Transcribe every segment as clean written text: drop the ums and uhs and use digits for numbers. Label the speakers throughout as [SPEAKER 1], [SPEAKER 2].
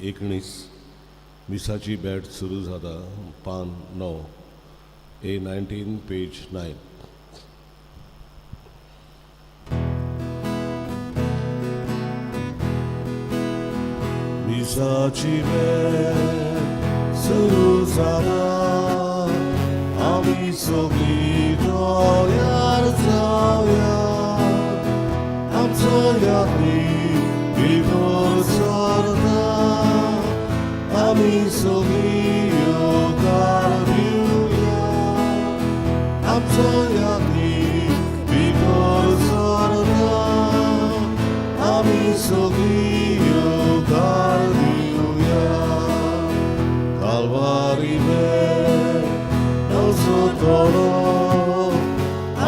[SPEAKER 1] 19. मिसाची भेट सुरू जाता, पान 9, A 19, page 9. मिसाची भेट सुरू जाता, आमी सगळीं तयार जावया, आमचो यात्रीक भितर सरता, आमी सगळीं येवकार दिवया, आमचो यात्रीक भितर सरता, आमी सगळीं येवकार दिवया. कालवारी भेट नवसोतलो,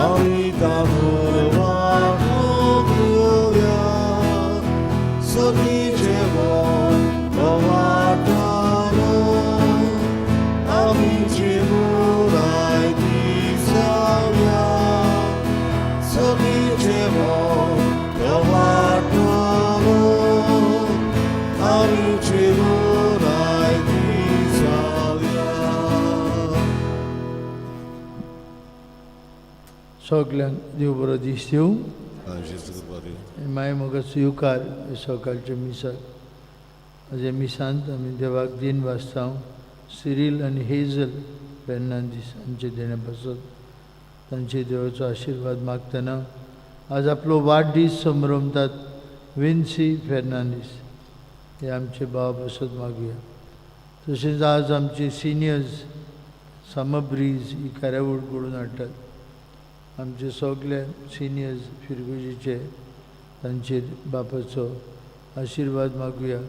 [SPEAKER 1] आमी तातूंत वांटो घेवया, सगळीं जेवण तो वांट्टलो, आमी जिवनायती जावया, सगळीं जेवण तो वांट्टलो, आमी जिवनायती जावया.
[SPEAKER 2] सगल्यांक देव बरो दीस दिवं.
[SPEAKER 1] जेजू कृपा दिवं.
[SPEAKER 2] मागीर म्हाका स्विकार सकाळच्या मिसाक. म्हज्या मिसांत आमी देवाक दिन वाचता सिरील आनी हेजल फेर्नांदीस हांचे देणे पासत तांचे देवाचो आशिर्वाद मागतना आज आपलो वाडदीस संभ्रमतात विन्सी फेर्नांदीस हे आमचे भाव पासत मागुया. तशेंच आज आमचे सिनियर्स समब्रीज ही कार्यावळ घडोवन हाडटात. आमचे सगळे सिनियर्स फिरगुजीचे तांचेर बापाचो आशिर्वाद मागुया.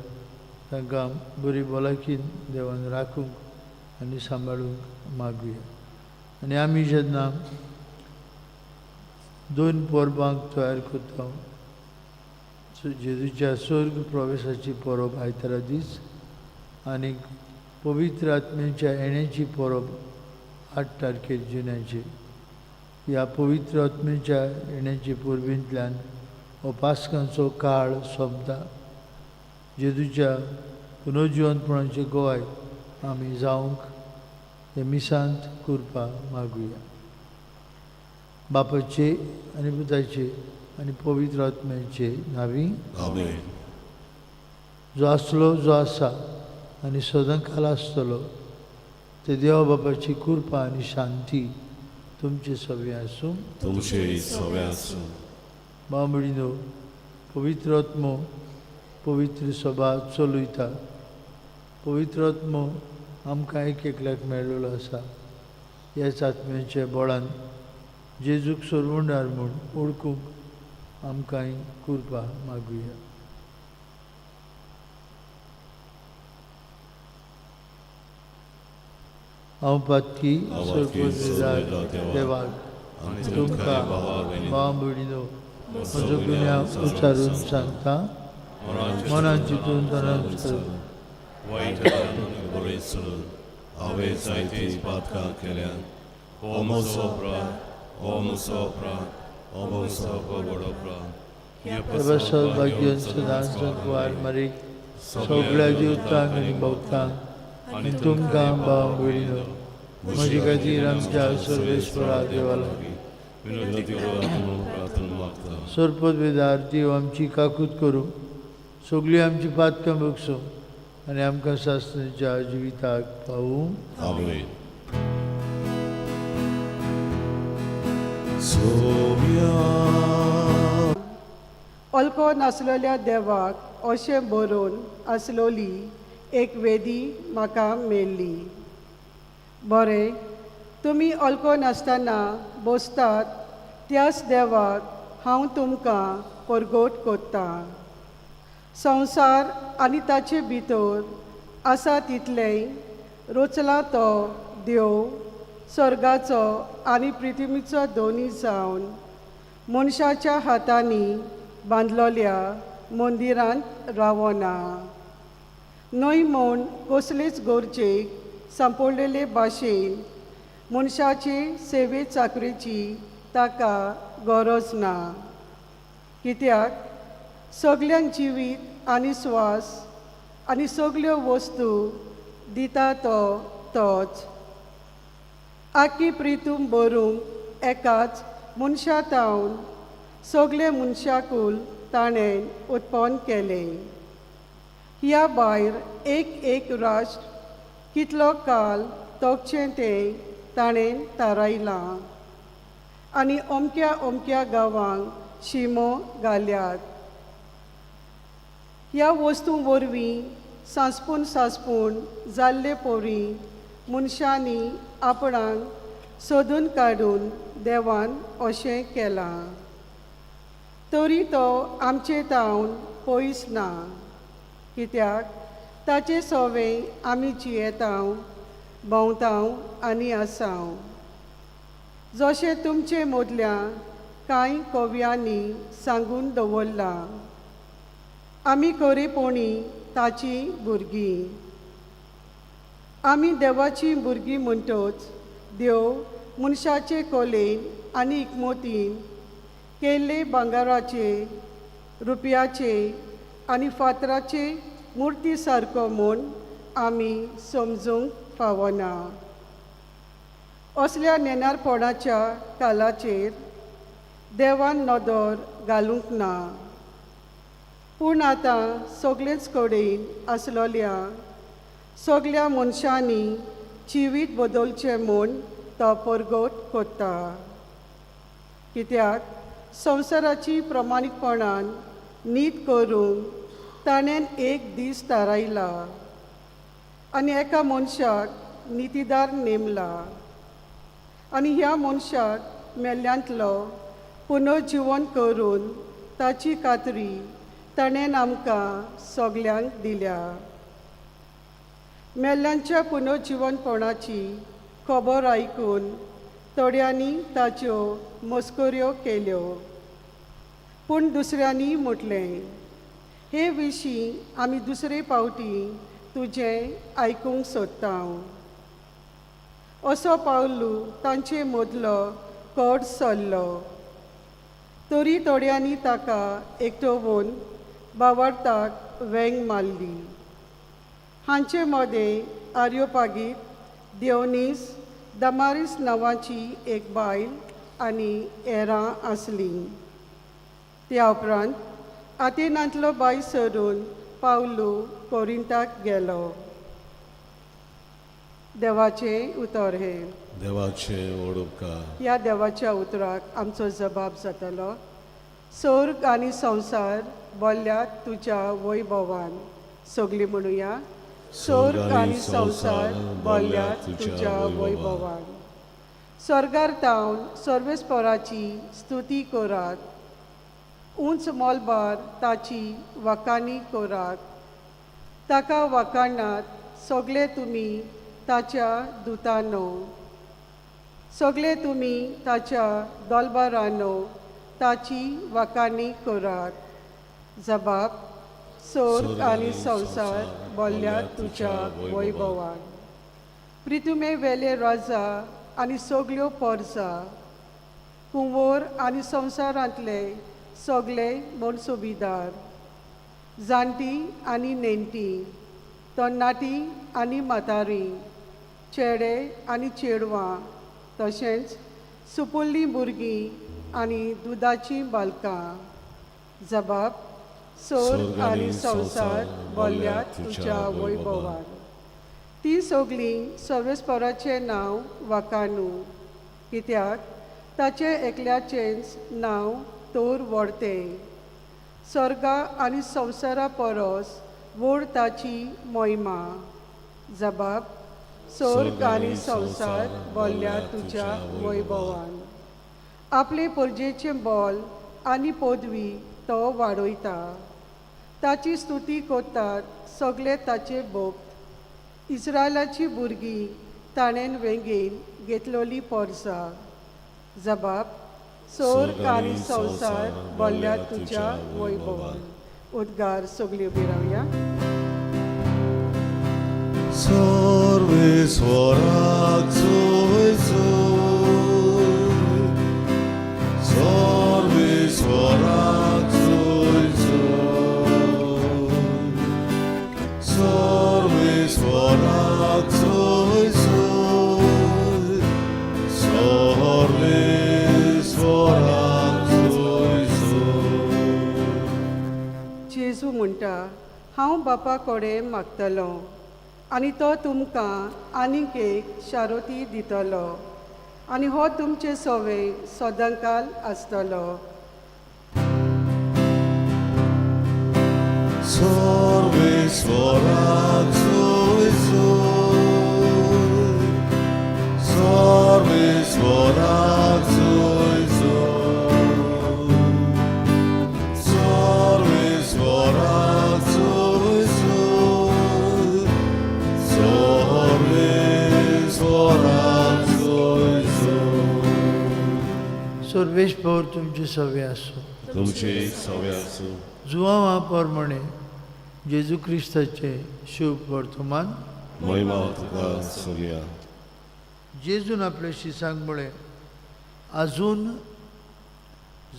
[SPEAKER 2] तांकां बरी भलायकी देवान राखूंक आनी सांबाळूंक मागुया. आनी आमी जेन्ना दोन परबांक तयार करता, जेजूच्या स्वर्ग प्रवेशाची परब आयतारा दीस आनी पवित्र आत्म्याच्या येण्याची परब 8 तारखेर जुन्याची, ह्या पवित्र आत्म्याच्या येण्याची परबींतल्यान हो पास्कांचो काळ सोंपता. जेजूच्या पुनर्जिवंतपणाचे गोवाय आमी जावंक हे मिसांत कृपा मागुया. बापाचे आनी पुताचे आनी पवित्र आत्म्याचे नांवी.
[SPEAKER 1] आमेन.
[SPEAKER 2] जो आसलो, जो आसा आनी सदांकाल आसतलो ते देवा बापाची कृपा आनी शांती तुमचे सगळें आसूं.
[SPEAKER 1] तुमचे सगळें आसूं.
[SPEAKER 2] भाव भयणीनो, पवित्र आत्मो पवित्र सभा चलयता. पवित्र आत्मो आमकां एक एकल्याक मेळिल्लो आसा. ह्याच आत्म्याच्या बळान जेजूक सोरवणार म्हूण ओळखूंक आमकांय कृपा मागुया. हांव पातकी सोरपोजार देवाक तुमकां भाव भयणीनो म्हजो गुन्यांव उच्चारून सांगता, मनान चिंतून तनान उच्चारून.
[SPEAKER 1] वायट बरें सोडून हांवें जायतीं पातकां केल्यात. हो म्हजो अपराध, हो म्हजो अपराध, हो म्हजो व्हड अपराध. हे
[SPEAKER 2] प्रसाद भाग्यान सदांच कुवार मारीक सगळ्या जिवतांक आनी भक्तांक आनी तुमकां भाव भयणीनो म्हजे खातीर आमच्या सर्वेस्परा देवा लागीं
[SPEAKER 1] विनंती करात म्हणून प्रार्थना मागता.
[SPEAKER 2] सरपत वेदार देव आमची काकूत करूं, सगळीं आमची पातकां बगसूं आनी आमकां सासणाच्या जिविताक पावूं.
[SPEAKER 1] आमेन. सोम्या
[SPEAKER 3] अलको नासलेल्या देवाक अशें बरोवन आसलोली एक वेदी म्हाका मेळ्ळी. बरें, तुमी अलको नासतना बसतात त्याच देवाक हांव तुमकां परगट कोत्तां. संवसार आनी ताचे भितर आसा तितलेंय रचला तो देव स्वर्गाचो आनी पृथ्वीचो दोनी जावन मनशाच्या हातांनी बांदलोल्या मंदिरांत रावना. न्हय म्हूण कसलेच गरजेक सांपडलेले भाशेन मनशाचे सेवे चाकरेची ताका गरज ना. कित्याक सगल्यांक जिवीत आनी स्वास आनी सगल्यो वस्तू दिता तो तोच. आखी प्रितूम बरूंक एकाच मनशा तावन सगळे मनशाकूल ताणें उत्पन्न केलें. ह्या भायर एक एक राष्ट्र कितलो काल तोगचें तें ताणें थारायलां आनी अमक्या अमक्या गांवांक शिमो घाल्यात. ह्या वस्तूं वरवीं सांसपून सांसपून जाल्ले पोरी मनशांनी आपणाक सोदून काडून देवान अशें केलां. तरी तो आमचे तावन पयस ना, कित्याक ताचे सोवे आमी जियेतांव, भोंवतांव आनी आसाव. जशें तुमचे मदल्या कांय कव्यांनी सांगून दवरलां, आमी खरेपणी ताची भुरगीं. आमी देवाची भुरगीं म्हणटच देव मनशाचे कोलेन आनी इकमोतीन केल्ले भांगराचे, रुपयाचे आनी फातराचे मुर्ती सारको म्हूण आमी समजूंक फावना. असल्या नेणारपणाच्या कालाचेर देवान नदर घालूंक ना, पूण आतां सगळेच कडेन आसलोल्या सगल्या मनशांनी जिवीत बदलचें म्हूण तो परगट कोत्ता. कित्याक संवसाराची प्रमाणीकपणान नीत करूंक ताणें एक दीस थारायला आनी एका मनशाक नितीदार नेमला आनी ह्या मनशाक मेल्ल्यांतलो पुनर्जिवन करून ताची खात्री ताणें आमकां सगल्यांक दिल्या. मेल्ल्यांच्या पुनर्जिवनपणाची खबर आयकून थोड्यांनी ताच्यो मस्कऱ्यो केल्यो, पूण दुसऱ्यांनी म्हटलें, हे विशीं आमी दुसरे पावटी तुजें आयकूंक सोदता. असो पावलू तांचे मदलो कड सरलो. तरी थोड्यांनी ताका एकटोवन बावडताक वेंग मारली. हांचे मदें आर्योपागीत देवनीस दमारीस नांवाची एक बायल आनी एरां आसली. त्या उपरांत आतेनांतलो बाय सरून पावलू कोरिंताक गेलो. देवाचें उतर हें.
[SPEAKER 1] देवाचे ओडुपकार.
[SPEAKER 3] ह्या देवाच्या उतराक आमचो जबाब जातलो. स्वर्ग आनी संवसार बोल्ल्यात तुज्या वैभवान. सगळीं म्हणुया, स्वर्ग आनी संवसार बोल्ल्यात तुज्या वैभवान. स्वर्गार तावन सर्वेस्पराची स्तुती करात, उंच मोलबार ताची वाकाणी करात. ताका वाकाणात सगळे तुमी ताच्या दुतानो, सगळे तुमी ताच्या दोलबारानो ताची वाकाणी करात. जबाब, स्वर्ग आनी संवसार बोल्ल्यात तुज्या वैभवान. प्रितुमे वेले राजा आनी सगल्यो पोरसा, कुंवर आनी संवसारांतले सगळे मनसुबीदार, जाणटी आनी नेणटी, तरणाटी आनी म्हातारी, चेडे आनी चेडवां, तशेंच सुपुल्लीं भुरगीं आनी दुदाचीं बालकां. जबाब, स्वर्ग आनी संवसार बोल्ल्यात तुज्या वैभवान. ती सगळीं सर्वेस्पराचें नांव वाकानू, कित्याक ताचें एकल्याचेंच नांव तोर व्हडतें. स्वर्गा आनी संवसारा परस व्हड ताची मोहिमा. जबाब, स्वर्ग आनी संवसार बोल्ल्यात तुज्या वैभवान. आपले परजेचें बोल आनी पदवी तो वाडयता. ताची स्तुती करतात सगळे ताचे भक्त. इस्रायलाची भुरगीं ताणें वेंगेन घेतलोली पोरसा. जबाब, स्वर्ग आनी संवसार बोल्ल्यात तुज्या वैभवान. उद्गार सगळीं उबी रावया.
[SPEAKER 1] सर्वेस्वराक जोय जोय, सर्वेस्वराक जोय जोय,
[SPEAKER 3] हांव बापा कडेन मागतलो आनी तो तुमकां आनीक एक शारोती दितलो आनी हो तुमचे सवे सदांकाल आसतलो.
[SPEAKER 1] सर्वेस्वराक स्तुती, सर्वेस्वराक स्तुती, सर्वेस्वराक स्तुती, सर्वेस्वराक स्तुती.
[SPEAKER 2] सर्वेस्पर तुमचे सवे आसूं.
[SPEAKER 1] तुमचे सवे आसूं.
[SPEAKER 2] जुवांवा प्रमाणे जेजू क्रिस्ताचें शुभ वर्तमान.
[SPEAKER 1] महिमा तुका सगळ्या.
[SPEAKER 2] जेजून आपल्या शिसांक म्हळें, आजून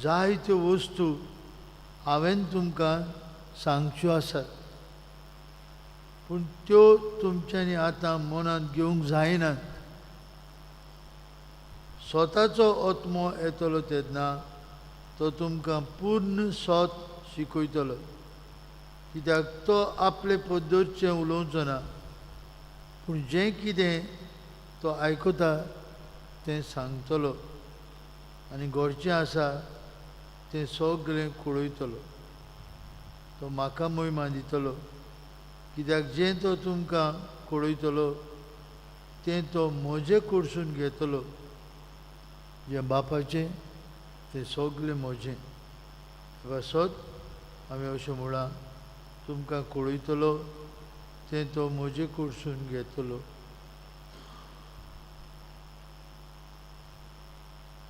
[SPEAKER 2] जायत्यो वस्तू हांवें तुमकां सांगच्यो आसात, पूण त्यो तुमच्यांनी आतां मनांत घेवंक जायनात. स्वताचो आत्मो येतलो तेन्ना तो तुमकां पूर्ण सोत शिकयतलो, कित्याक तो आपले पद्दतचें उलोवचो ना, पूण जें कितें तो आयकता तें सांगतलो आनी घडचें आसा तें सगळें कळयतलो. तो म्हाका महिमा दितलो, कित्याक जें तो तुमकां कळयतलो तें तो म्हजे कडसून घेतलो. जें बापाचें तें सगळें म्हजें. पासत हांवें अशें म्हळां, तुमकां कळयतलो तें तो म्हजे कडसून घेतलो.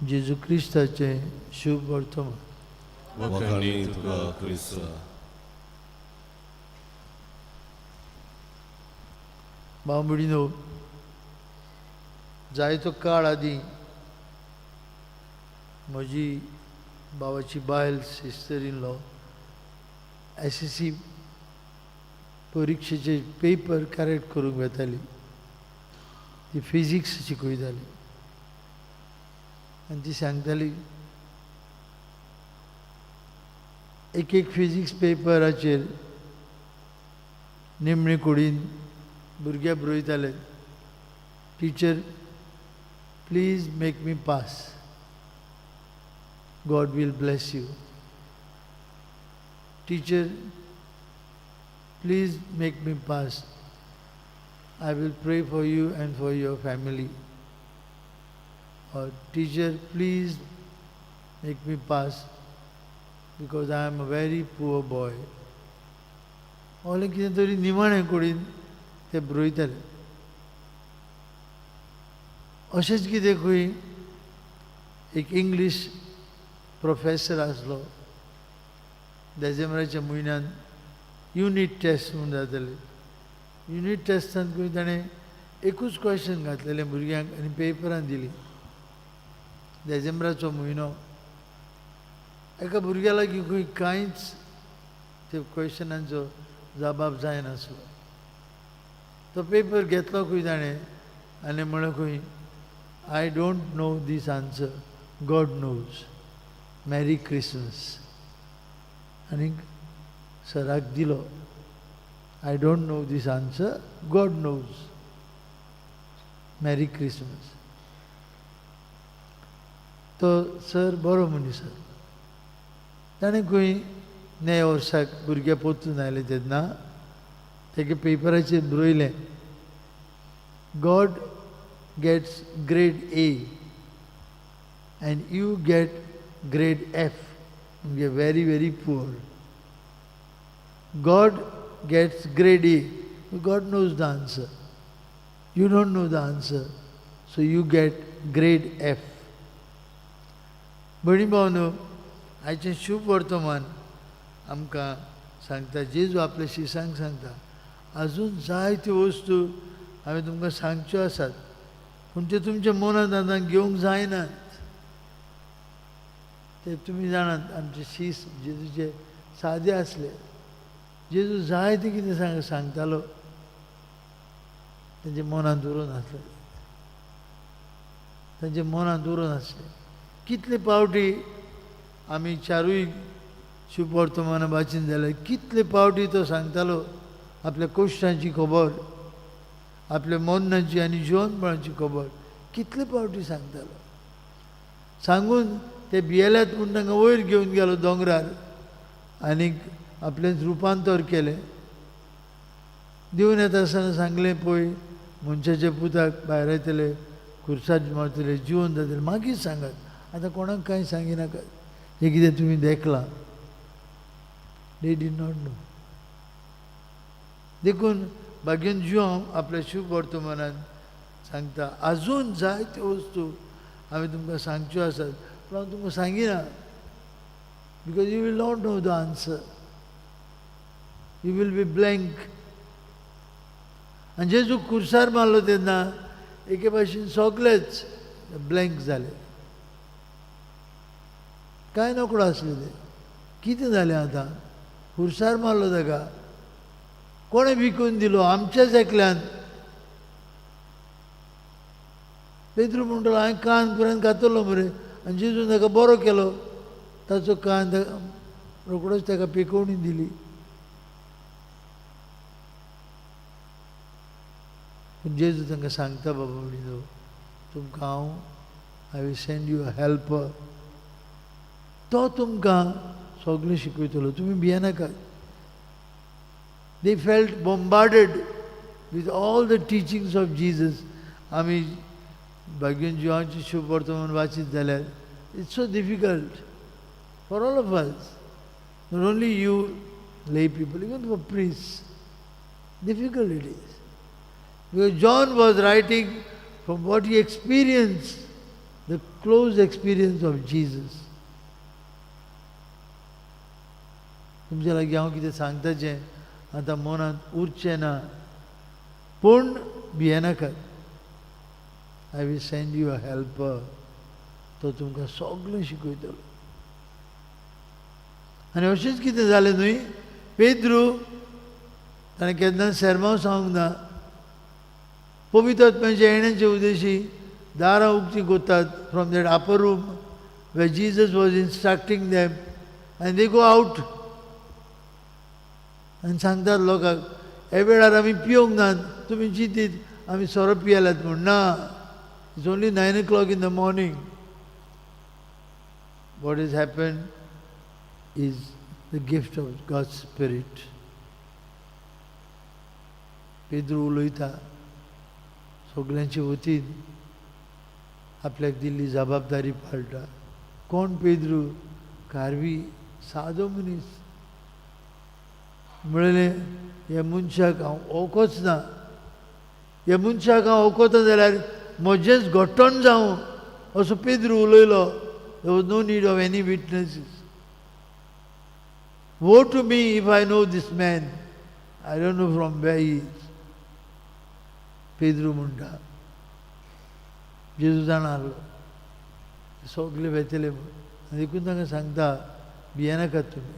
[SPEAKER 2] जेजू क्रिस्ताचें शुभ वर्तमान.
[SPEAKER 1] वाखाणी तुका क्रिस्ता.
[SPEAKER 2] भाव भयणीनो, जायतो काळ आदीं म्हजी भावाची बायल sister in law SSC परिक्षेचे पेपर करेक्ट करूंक वेताली. ती फिजिक्स शिकयताली आनी ती सांगताली, एक एक फिजिक्स पेपराचेर निमणे कुडीन भुरगे बरयताले, teacher please make me pass, God will bless you. Teacher please make me pass, I will pray for you and for your family. Or teacher please make me pass because I am a very poor boy. ओलें कितें तरी निमाणें कुडीन ते बरयताले. अशेंच कितें खंय एक English professor आसलो, देजेंब्राच्या म्हयन्यान युनीट टेस्ट म्हूण जाताले. युनीट टेस्टान खंय ताणें एकूच क्वेश्चन घातलेलें भुरग्यांक आनी पेपरान दिली. देजेंब्राचो म्हयनो, एका भुरग्या लागीं खंय कांयच ते क्वेश्चनांचो जबाब जायनासलो. तो पेपर घेतलो खंय ताणें आनी म्हणलें खंय, I don't know this answer, God knows, merry Christmas. आनी सराक दिलो, I don't know this answer, God knows, merry Christmas. तो सर बरो मनीस आसलो. ताणें खंय नव्या वर्साक भुरगे परतून आयले तेन्ना तेगे पेपराचेर बरयलें, God gets grade A and you get grade F, म्हणजे very very poor. God gets grade A, God knows the answer, you don't know the answer, so you get grade F. भयणी भावनो, आयचें शुभ वर्तमान आमकां सांगता, जेजू आपल्या शिसांक सांगता, आजून जायत्यो वस्तू हांवें तुमकां सांगच्यो आसात, पूण त्यो तुमच्या मनांत आतां घेवंक जायनात. ते तुमी जाणात, आमचे शीस जेजूचे सादे आसले. जेजू जायतें कितें सांगतालो, तेंच्या मनांत उरून आसलें, तेंच्या मनांत उरून आसलें. कितले पावटी आमी चारूय शुभवर्तमानां वाचीन जाल्यार कितले पावटी तो सांगतालो आपल्या कोश्टांची खबर, आपल्या मरणाची आनी जिवनपणाची खबर कितले पावटी सांगतालो. सांगून ते भियेल्यात म्हूण तांकां वयर घेवन गेलो दोंगरार आनीक आपलेंच रुपांतर केलें. दिवन येता आसतना सांगलें, पळय मनशाच्या पुताक भायर येतले, खुर्सार मारतले, जिवन जातले, मागीर सांगात, आतां कोणाक कांय सांगिनाकात, हें कितें तुमी देखलां. They did not know. देखून भाग्यन जिवांव आपल्या शुभ वर्तमानान सांगता, आजून जायत्यो वस्तू हांवें तुमकां सांगच्यो आसात, पूण हांव तुमकां सांगिना, because you will not know the answer, you will be blank. आनी जेजू खुर्सार मारलो तेन्ना एके भाशेन सगलेच ब्लँक जाले, कांय नकळो आसले ते, कितें जालें आतां, खुर्सार मारलो ताका, कोणें विकून दिलो, आमच्याच एकल्यान. पेद्रू म्हणटलो, हांवें कान पर्यंत घातलो मरे, आनी जेजून ताका बरो केलो, ताचो कान रोकडोच ताका पेकोवणी दिली. पूण जेजू तांकां सांगता, बाबा म्हणिल्लो, तुमकां हांव I will send you a helper, तो तुमकां सगळें शिकयतलो, तुमी भियेनाकात. They felt bombarded with all the teachings of Jesus. आमी भाग्यन जिवांची शुभ वर्तमान वाचीत जाल्यार it's so difficult for all of us, not only you lay people, even for priests, difficult it is. Because John was writing from what he experienced, the close experience of Jesus. तुमच्या लागीं हांव कितें सांगताचें आतां मनांत उरचें ना, पूण भियेनाकात, I will send you a helper, तो तुमकां सगळें शिकयतलो. आनी अशेंच कितें जालें न्हय, पेद्रू ताणें केन्ना सेर्मांव सांगूंक ना, पवित्र आत्म्याच्या येण्याचे उद्देशी दारां उक्तीं करतात from that upper room where Jesus was instructing them, and they go out आनी सांगतात लोकांक, हे वेळार आमी पिवंक नात, तुमी चिंतीत आमी सोरो पियेल्यात म्हूण, ना, it's only 9 o'clock in the morning. What has happened is the gift of God's Spirit. Pedro उलयता सगल्यांचे वतीन, आपल्याक दिल्ली जबाबदारी पाळटा. कोण पेद्रू? कारवी, सादो मनीस. म्हणलें, ह्या मनशाक हांव वळखोच ना, ह्या मनशाक हांव वळखता जाल्यार म्हजेंच घट्टण जावं, असो पेद्रू उलयलो. There was no need of any witnesses. Woe to me if I know this man. I don't know from where he is. Pedro म्हणटा, जेजू जाणा आसलो सगळे वेतले म्हूण, देखून तांकां सांगता, भियेनाकात तुमी,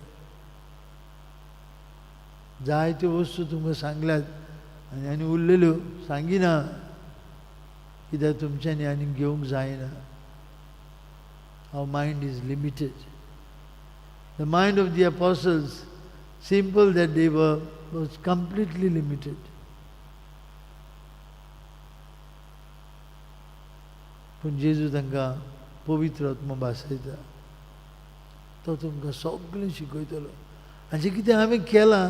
[SPEAKER 2] जायत्यो वस्तू तुमकां सांगल्यात आनी आनी उरलेल्यो सांगिना, कित्याक तुमच्यांनी आनी घेवंक जायना. Our mind is limited. The mind of the apostles, simple that they were, was completely limited. पूण जेजू तांकां पवित्र आत्मो भासयता, तो तुमकां सगळें शिकयतलो, आनी जें कितें हांवें केलां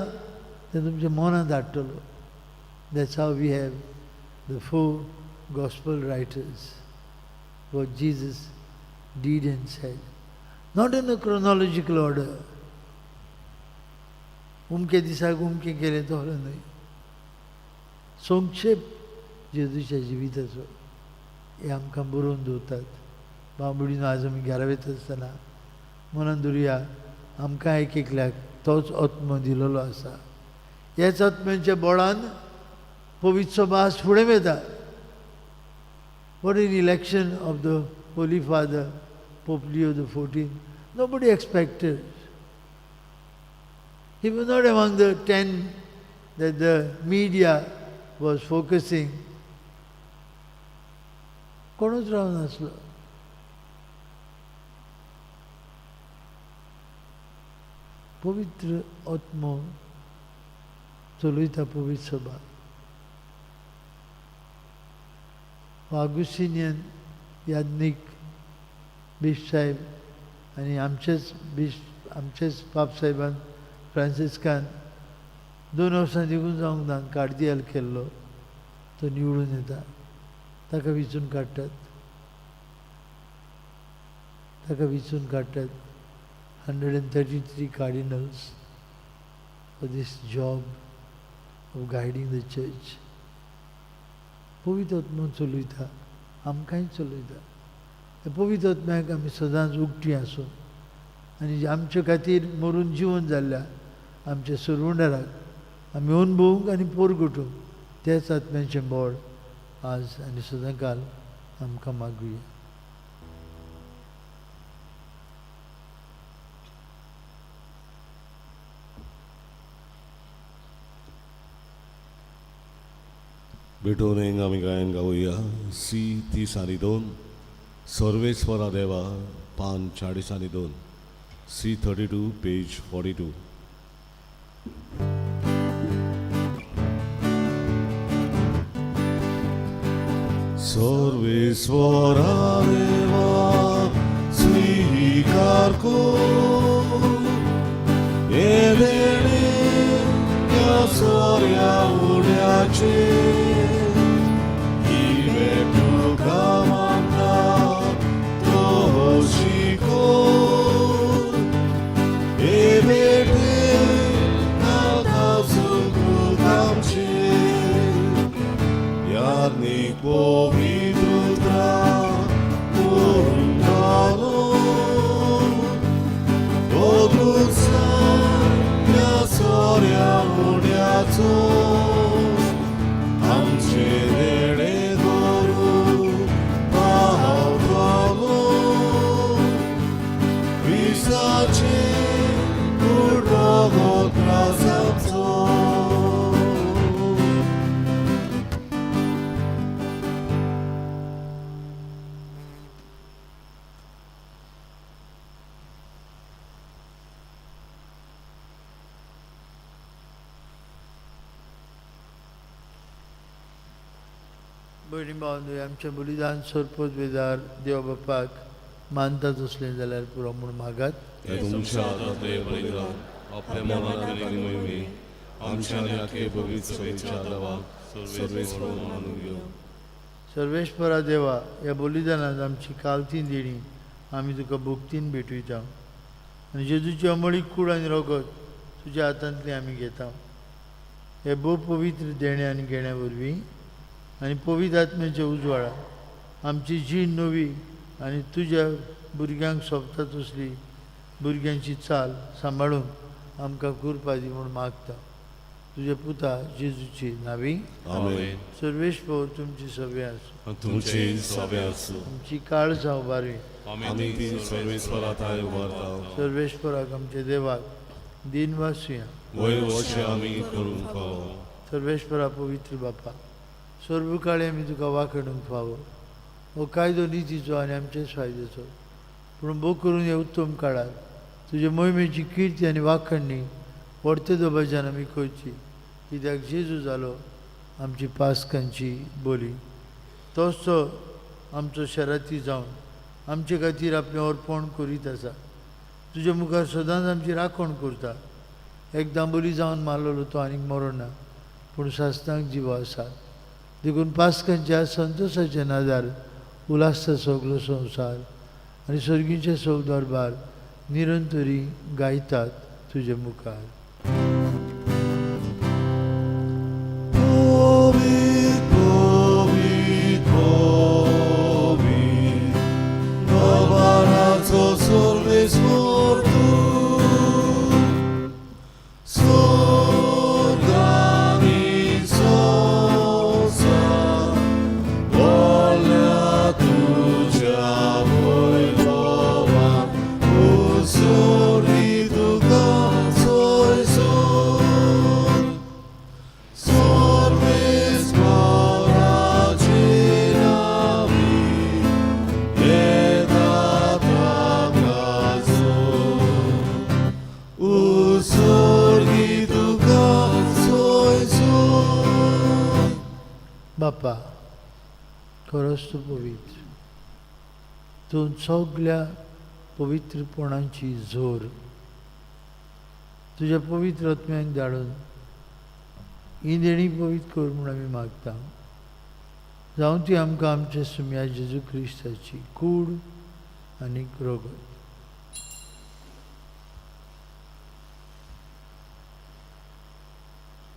[SPEAKER 2] तें तुमच्या मनांत हाडटलो. That's how we have the 4 gospel writers, what Jesus did and said, not in a chronological order. उमके दिसाक उमके केलें तसलें न्हय, संक्षेप जेजूच्या जिविताचो हे आमकां बरोवन दवरतात. बाबडीन आज आमी घरा वयता आसतना मनान दवरुया, आमकां एक एकल्याक तोच आत्मो दिलेलो आसा. ह्याच आत्म्याच्या बळान पवित्र भास फुडें वता. What an election of the Holy Father, Pope Leo the 14th. Nobody expected. He was not among the 10 that the media was focusing. कोणूच रावनासलो. पवित्र आत्मो चलयता पवित्र सभा. आगुस्तिनियन याज्ञीक बिश्प साहेब आनी आमचेच बिश्प, आमचेच पाप साहेबान फ्रांसिस्कान 2 वर्सां निगून जावंक ना कार्दियाल केल्लो तो निवडून येता, ताका विचून काडटात, ताका विचून काडटात. 133 cardinals for this job of guiding the church. पवित्र आत्मो चलयता, आमकांय चलयता. त्या पवित्र आत्म्याक आमी सदांच उगटी आसूं आनी आमचे खातीर मरून जिवन जाल्ल्या आमच्या सुरवंडाराक आमी अनुभवूंक आनी पोरगटूंक त्याच आत्म्याचें बळ आज आनी सदांकाल आमकां मागुया.
[SPEAKER 1] भेटून आमी गायन गावया सी 30 2 सर्वेस्वरा देवा, पान 42, C 32, page 42. Sarveswara देवा स्वीकार कर हे देणे ह्या सोऱ्या उड्याचे, ही भेट तुका मानता तो शिकोर, हे भेटे नाका सुकृत आमचे. याज्ञीक पवित्र मुंडालो ह्या सोऱ्या उड्याचो आमचे देणे करू पावतलो, क्रिस्ताचे उडो त्रासाचो.
[SPEAKER 2] भयणी भावंदो, आमचें बलिदान सोरपोत वेदार देव बापाक मानता तसलें जाल्यार पुरो म्हूण मागात.
[SPEAKER 1] हे तुमच्या हातांतले बलिदान आपल्या मनात आनी मोहिमे आमच्या आनी आखे पवित्र सभेच्या देवाक सर्वेस्पर मानून घेवं.
[SPEAKER 2] सर्वेश्वरा देवा, ह्या बलिदानांत आमची कालती देणी आमी तुका भक्तीन भेटयता आनी जेजूची अमळीक कूड आनी रगत तुज्या हातांतलें आमी घेता. हे भोव पवित्र देणे आनी घेण्या वरवीं आनी पवित्र आत्म्याच्या उजवाडा आमची जीण नवी आनी तुज्या भुरग्यांक सोबता तसली भुरग्यांची चाल सांबाळून आमकां कृपा दी म्हूण मागता तुज्या पुता जेजूची नावी.
[SPEAKER 1] आमेन.
[SPEAKER 2] सर्वेस्पर तुमची सगळी आसूं.
[SPEAKER 1] तुमचे सभे आसूं.
[SPEAKER 2] आमची काळजां उबारी.
[SPEAKER 1] आमी ती सर्वेस्परा थांय उबारता.
[SPEAKER 2] सर्वेस्पराक आमच्या देवाक दिन वासुया.
[SPEAKER 1] वयर वशे आमी करूंक फावो.
[SPEAKER 2] सर्वेस्परा पवित्र बापा, सर्व काळी आमी तुका वाखणूंक फावो. हो कायदो नितीचो आनी आमच्याच फायद्याचो, पूण भोग करून हे उत्तम काळार तुजे मोहिमेची किर्ती आनी वाखणणी व्हडते दबाज्यान आमी करची, कित्याक जेजू जालो आमची पास्कांची बोली. तोच तो आमचो शराती जावन आमचे खातीर आपलें अर्पण करीत आसा. तुजे मुखार सदांच आमची राखण करता. एकदां बली जावन मारलेलो तो आनीक मरना, पूण सासणाक जिवो आसा. देखून पास्कांच्या संतोशाच्या नादार उल्हासता सगलो संवसार आनी सर्गीचे सग दरबार निरंतरी गायतात तुजे मुखार.
[SPEAKER 1] पवीत पवीत पवीत दरबाराचो सर्वेस्पर तूं, स्वर्ग आनी संवसार भरल्या तुज्या वैभवान, उसोरी तुका सोय.
[SPEAKER 2] बापा, खरोच तूं पवित्र, तूं सगल्या पवित्रपणाची जोर. तुज्या पवित्र आत्म्याक धाडून ही देणी पवित्र कर म्हूण आमी मागता. जावं ती आमकां आमच्या सुम्या जेजू क्रिस्ताची कूड आनी रगत.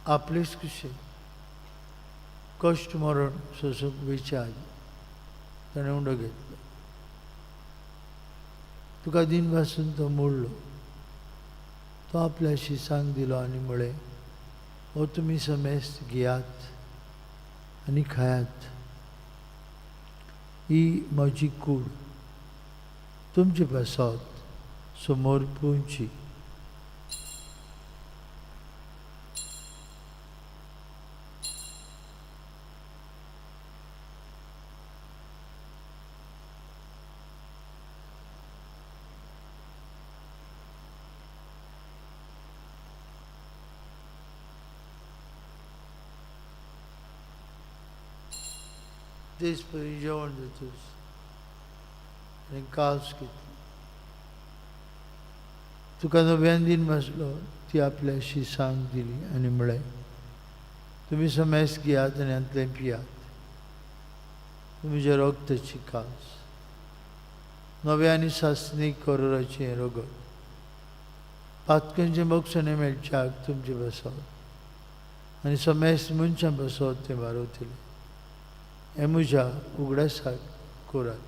[SPEAKER 2] आपलेच कशें कश्ट मरण सोंसूंक वयचे आदी ताणें उंडो घेतलो. तुका दिन पासून तो मोडलो. तो आपल्या शिसांक दिलो आनी म्हळें, हो तुमी समेस्त घेयात आनी खायात, ही म्हजी कूड तुमचे पासत समोर पुंची. तेच परी जेवण जातूच आनी कास घेतली. तुका नव्यान दिन बसलो ती आपल्या शिसांक दिली आनी म्हळें, तुमी समेस घेयात आनी हांतलें पियात, तुमच्या रगताची कास, नव्या आनी सासणीक करोराचें हें रगत, पातकांचें बक्षणें मेळच्याक तुमचें बसत आनी समेस मनशां बसत तें बारवतलें. हें म्हज्या उगडासाक करात.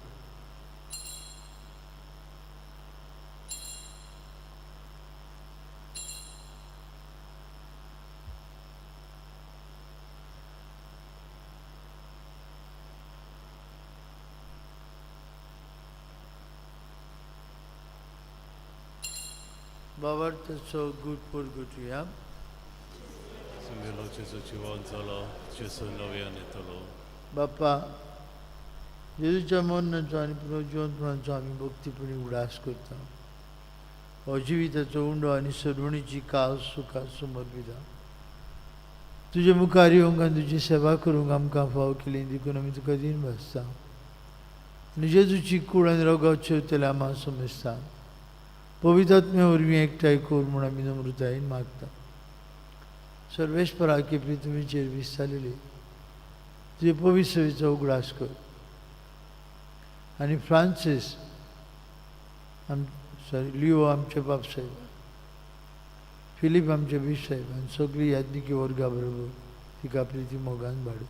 [SPEAKER 2] बाबार्थाचो गूट परगटुया.
[SPEAKER 1] सुमेलो जेजू जिवन जालो, जेजू नव्यान येतलो.
[SPEAKER 2] बापा, जेजूच्या मरणाचो आनी पुनर्जिवंतपणाचो आमी भक्तीपणी उगडास करता. हो जिविताचो उंडो आनी सरवणीची कास सुखा समर्पिता. तुजे मुखार येवंक आनी तुजी सेवा करूंक आमकां फाव केली देखून आमी तुका दीन भासता. आनी जेजूची कूड आनी रगत शेवतले आमा समजता. पवित्र आत्म्या वरवीं एकठांय कर म्हूण आमी नम्रतायेन मागता. सर्वेस्परा की पृथ्वीचेर विस्तारलेली तुजे पवित्र सेवेचो उगडास कर आनी फ्रांसीस सॉरी लिओ आमचे बाप साहेब, फिलीप आमचे बीश साहेब आनी सगळी याज्ञिकी वर्गा बरोबर तिका प्रिती मोगान भाडू.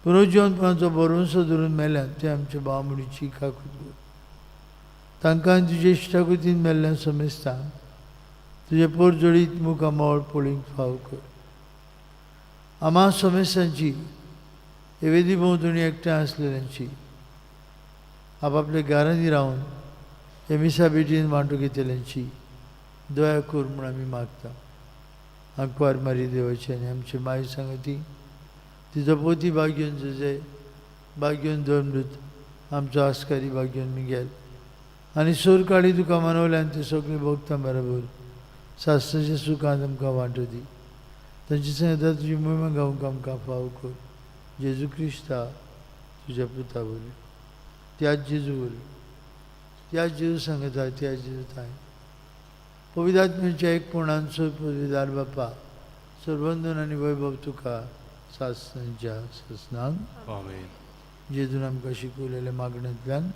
[SPEAKER 2] पुनर्जिवंतपणाचो भरवंसो धरून मेल्यान ते आमचे भाव म्हणीची काकूत कर. तांकां तुजे इश्टागतीन मेल्ल्यान समजता तुजे पोरजोडीत मुखामळ पळोवंक फाव कर. आमा समेस्तांची एवेदी भोंवतणी एकठांय आसलेल्यांची आपापल्या घरांनी रावन हे मिसा भेटीन वांटो घेतल्यांची दया कर म्हूण आमी मागता. आंकवार मारी देवाची आनी आमची माय सांगती तिचो पोती भाग्योन जुजे भाग्योन धर्मदूत आमचो आस्कारी भाग्योन मिगेल आनी सोर काळी तुका मनवल्यान ते सगळे भोगता बरोबर सासणाच्या सुखान आमकां वांटो दी. तांची सांगता तुजी मोहिमा गावंक आमकां फाव कर. जेजू क्रिस्ता तुज्या पुता वरवीं, त्याच जेजू वरवीं, त्याच जेजू सांगता, त्याच जेजू ताय पवित्र आत्म्याच्या एकपणान पवित्र बापा सर्वंदन आनी वैभव तुका सासणाच्या सासणाक.
[SPEAKER 1] आमेन.
[SPEAKER 2] जेजून आमकां शिकवलेल्या मागण्यांतल्यान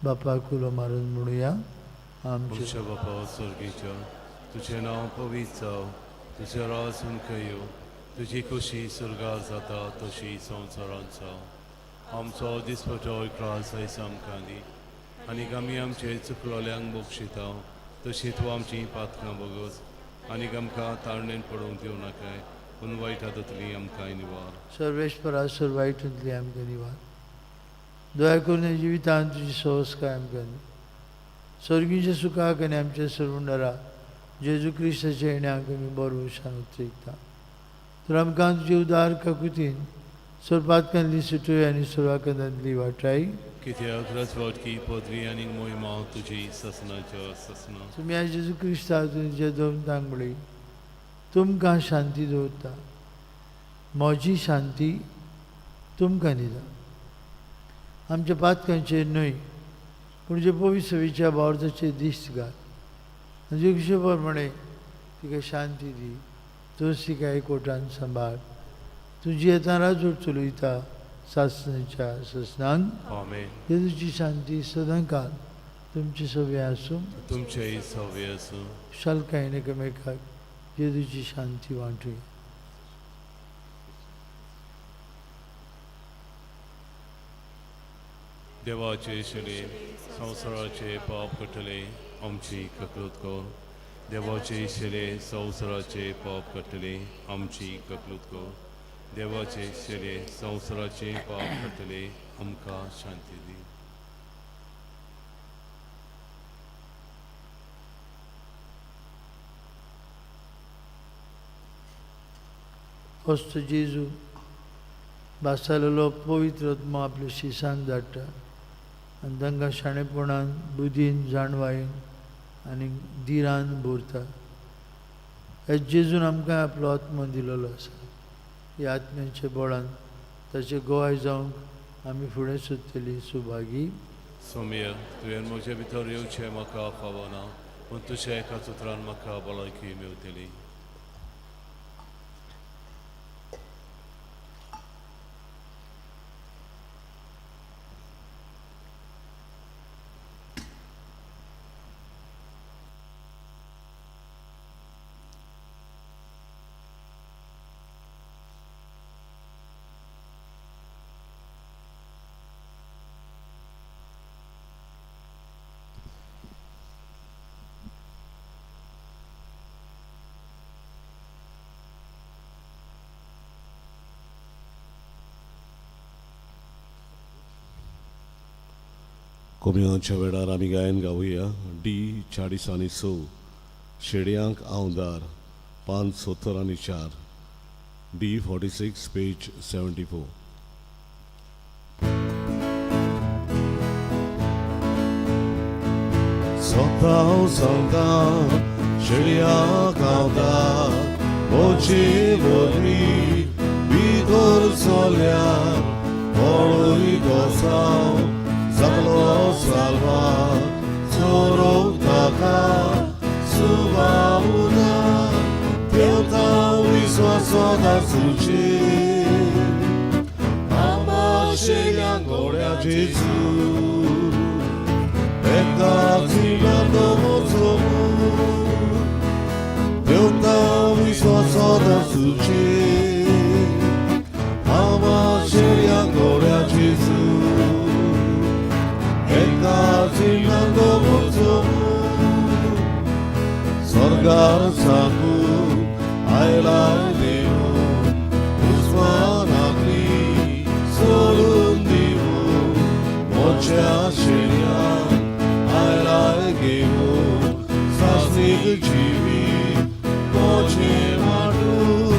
[SPEAKER 2] बापा कुलो मारून म्हणुया.
[SPEAKER 1] आमच्या बापा स्वर्गीच्या, तुजें नांव पवित्र जावं, तुजें राज आमकां येवं, तुजी खुशी स्वर्गार जाता तशी संवसारांत जावं. आमचो दिसपटो ग्रास आयज आमकां दी आनी आमी आमचे चुकलोल्यांक बक्षिता तशी तूं आमची पातकां बगस आनी आमकां ताळणेन पडोवंक दिवं नाकाय, पूण वायट आदतली आमकां निवार.
[SPEAKER 2] सर्वेस्परा सर्व वायटांतली आमकां निवार. दया करून जिवितांत तुजी संस्कार आमकां दी. स्वर्गीच्या सुखाक आनी आमच्या सर्वंडरा जेजू क्रिस्ताच्या येण्याक आमी बरो शान उतरयता. तर आमकां तुजे उदार काकुतीन सर्पातकांतली सुटय आनी सर्वाकांतांतली वाटाय.
[SPEAKER 1] कित्याक राजवटकी पदवी आनी मोहिमा तुजी सासणाच्या सासणा.
[SPEAKER 2] तुमी आयज जेजू क्रिस्ता तुमच्या दोन तांगडी तुमकां शांती दवरता. म्हजी शांती तुमकां दिता. आमच्या पातकांचेर न्हय पूण जे पवित्र भावार्थाचेर दिश्ट घाल. आनी तुजे प्रमाणे तिका शांती दी. तूंच तिका एकवटान सांबाळ. तुजी येता राजवट चलयता सासणाच्या ससनांक.
[SPEAKER 1] आमेन.
[SPEAKER 2] जेजूची शांती सदांकाल तुमची सवे आसूं.
[SPEAKER 1] तुमचेय सवे आसूं.
[SPEAKER 2] शालकायेन एकामेकाक जेजूची शांती वांटुया.
[SPEAKER 1] देवाचे शिले संवसाराचे पाप कटले आमची ककलूत कर. देवाचे शिले संवसाराचे पाप कटले आमची ककलूत कर. देवाचे शिले संवसाराचे पाप कटले आमकां शांती दी.
[SPEAKER 2] फस्त जेजू भासालेलो पवित्र आत्मा आपल्या शिसांक धाडटा आनी तांकां शाणेपणान बुद्धीन जाणवायेन आनी धिरान भरता. ह्या जेजून आमकां आपलो आत्मो दिलेलो आसा. ह्या आत्म्याच्या बळान ताचे गोवाय जावंक आमी फुडें सोदतली सुभागी.
[SPEAKER 1] सोम्या, तुवें म्हजे भितर येवचें म्हाका फावना, पूण तुज्या एका उतरान म्हाका भलायकी मेवतली. कोमियांच्या वेळार आमी गायन गावया डी 40 आनी 6 शेडयांक आंवदार 5 70 आनी 4 डी 46 पेज 74. सोताव सांगता शेडयांक आंवदार मोची वरवीं भितर चल्यार पळय गोसांव जातलो साल्वा चोरोक ताका सुबावना देवता विस्वास दासूचे आमा शेळ्यांक गोड्या जेजू एका जिनांत वचूं देवता विस्वास दासूचे आमा शेळ्यांक गोड्या जेजू स्वर्गार साकून आयला देव उस्मानाकली सोडून दिवून मोच्या शेळ्यांक आयला घेवन सासणीक जिवीत मोचे वांटून.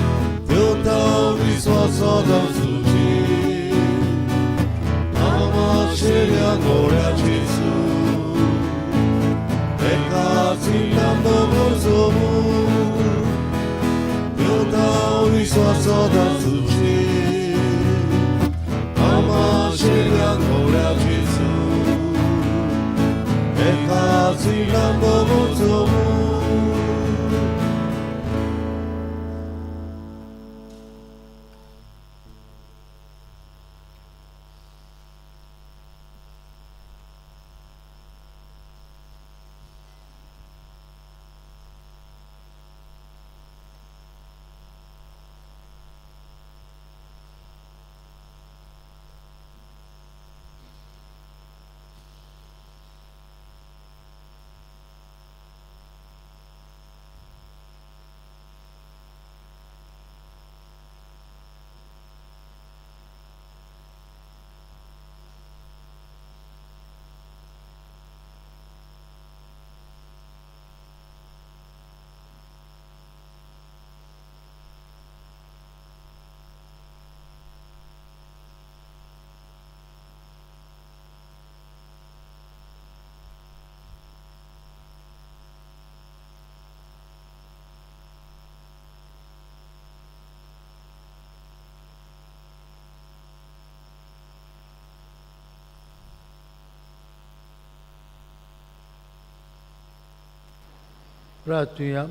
[SPEAKER 2] प्रार्थुया.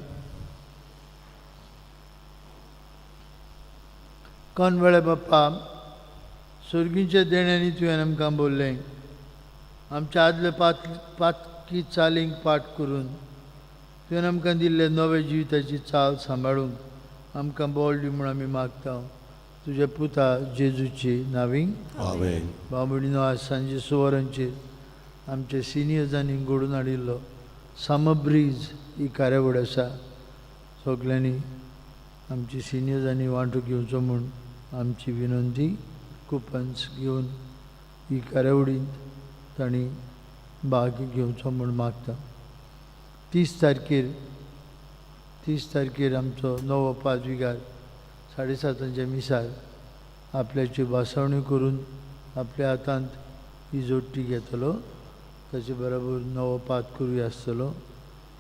[SPEAKER 2] कोण वेळे बाप्पा, सुर्गींच्या देण्यांनी तुवें आमकां बोल्लें. आमच्या आदले पातकी चालींक पाठ करून तुवें आमकां दिल्ले नवे जिविताची चाल सांबाळूंक आमकां बळ दी म्हूण आमी मागता, तुज्या पुता जेजूची नावी.
[SPEAKER 1] आमेन.
[SPEAKER 2] भाव भयणीनो, आज सांजे स वरांचेर आमच्या सिनियर्सांनी घडोवन हाडिल्लो सामब्रीज ही कार्यावळ आसा. सगल्यांनी आमची सिनियर्सांनी वांटो घेवचो म्हूण आमची विनंती. कुपन्स घेवन ही कार्यावळींत तांणी भाग घेवचो म्हूण मागता. 30 तारखेर आमचो नवो पादविगार 7:30 च्या मिसार आपल्याच्यो भासावण्यो करून आपल्या हातांत ही जोडटी घेतलो. ताचे बरोबर नवो पाद करूया आसतलो.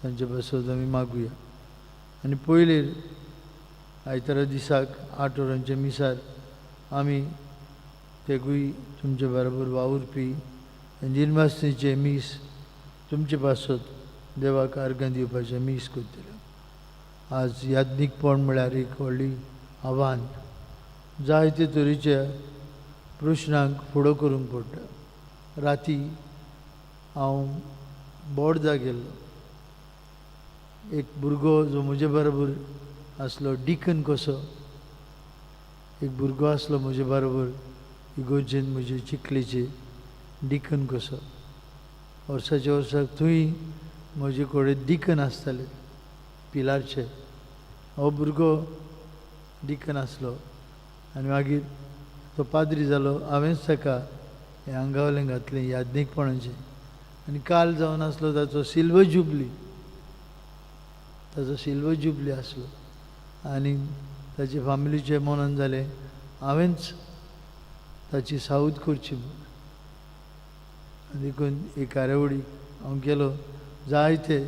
[SPEAKER 2] तांचे पासत आमी मागुया. आनी पयलीं आयतारा दिसाक 8 वरांच्या मिसार आमी तेगूय तुमचे बरोबर वावुरपी जिनमासणीचें मीस तुमचे पासत देवाक आर्गां दिवपाचें मीस करतले. आज याज्ञीकपण म्हळ्यार एक व्हडली आव्हान. जायते तरेच्या प्रश्नांक फुडो करूंक पडटा. राती हांव बोर्दा गेल्लो. एक भुरगो जो म्हजे बरोबर आसलो, डिकन कसो एक भुरगो आसलो म्हजे बरोबर इगोर्जेन, म्हजे चिखलेचे डिकन कसो. वर्साच्या वर्साक थंय म्हजे कडेन डिकन आसताले पिलारचे. हो भुरगो डिकन आसलो आनी मागीर तो पाद्री जालो. हांवेंच ताका हें आंगावलें घातलें याज्ञीकपणाचें. आनी काल जावन आसलो ताचो सिल्वर जुबली. ताचो सिल्वर जुबली आसलो आनी ताचे फामिलीचें मनान जालें हांवेंच ताची साऊद करची म्हूण. देखून एक कार्यावळीक हांव गेलो. जायते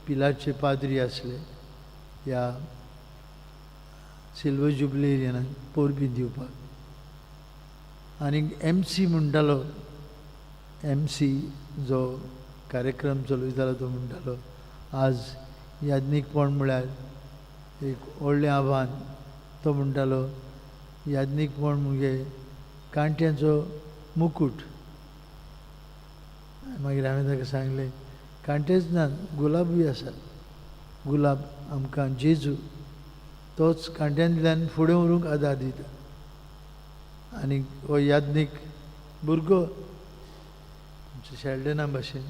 [SPEAKER 2] पिलारचे पाद्री आसले ह्या सिल्वर जुबली एरियनाक परबीं दिवपाक. आनी एम सी म्हणटालो, एम सी जो कार्यक्रम चलयतालो तो म्हणटालो, आज याज्ञीकपण म्हळ्यार एक व्हडलें आव्हान. तो म्हणटालो, याज्ञीकपण म्हणजे कांट्यांचो मुकूट. मागीर हांवें ताका सांगलें, कांटेच ना, गुलाबूय आसात. गुलाब आमकां जेजू, तोच कांट्यांतल्यान फुडें व्हरूंक आदार दिता. आनी हो याज्ञीक भुरगो आमच्या शेल्डना भाशेन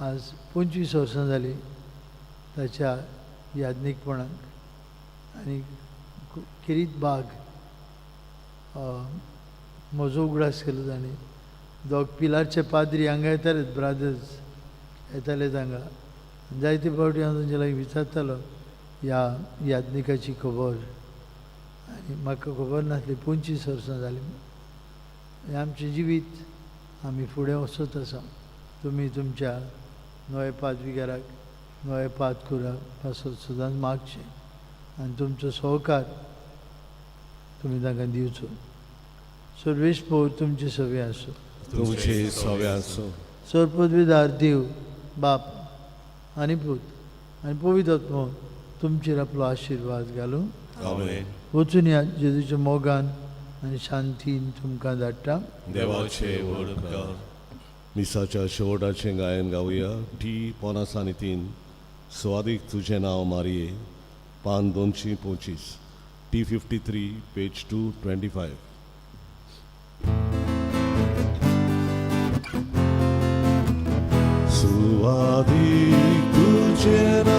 [SPEAKER 2] आज 25 वर्सां जालीं ताच्या याज्ञीकपणाक. आनी खेरीत बाग म्हजो उगडास केलो ताणें. दोग पिलारचे पाद्री हांगा येताले, ब्रादर्स येताले हांगा. जायते फावटी हांव तांचे लागीं विचारतालो ह्या याज्ञिकाची खबर आनी म्हाका खबर नासली 25 वर्सां जालीं. हें आमचें जिवीत आमी फुडें वचत आसा. तुमी तुमच्या नवे पादविगाराक, नवे पादकुरा पासत सदांच मागचें आनी तुमचो सहकार तुमी तांकां दिवचो. सर्वेस्पोर तुमचे सवे आसूं.
[SPEAKER 1] तुमचे सवे आसूं.
[SPEAKER 2] सर्वपदवीदार देव बाप आनी पूत आनी पवित्र आत्मो तुमचेर आपलो आशिर्वाद घालूं.
[SPEAKER 1] आमेन.
[SPEAKER 2] वचून या, जेजूच्या मोगान आनी शांतीन तुमकां धाडटा.
[SPEAKER 1] देवाचे व्हड उपकार. मिसाच्या शेवटाचें गायन गावया. टी 53, सुवादीक तुजें नांव मारये, पान 225. T 53, page 225. सुवादीक तुजें